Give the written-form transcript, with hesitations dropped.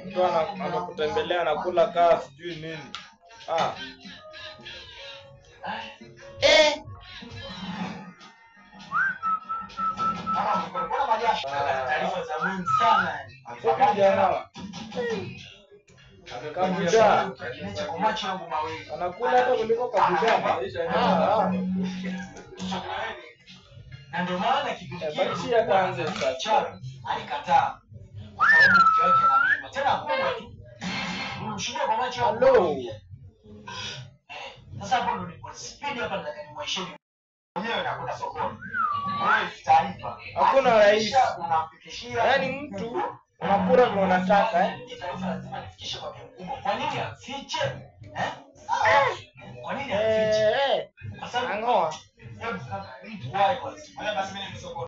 Mtu amekutembelea anakula kaa sijui nini. Ah. Eh. Taarifa za muhimu sana. Huyu jamaa Kabuja Kwa macho yangu mawili. anakula hata kuliko kabuja. Ah, ah. Na ndio maana kipindi Eh, kile basi ataanze sasa. Charu alikataa kwa sababu mke wake ana mimba. Tena kubwa tu. Nilimshuhudia kwa macho yangu Hello. mawili. Sasa hapo ndo nipo speed hapa nataka nimwaheshimu. Mwenyewe nakwenda sokoni. Wewe taarifa. Hakuna rais. Unamfikishia. Yaani mtu unakula vile unataka eh. Hii taarifa lazima nifikishe kwa bi mkubwa. Kwa nini afiche? Eh? Kwa nini afiche? Eh, eh. Kwa sababu Angoa. hebu mtu wai kwanza. Basi mimi ni sokoni.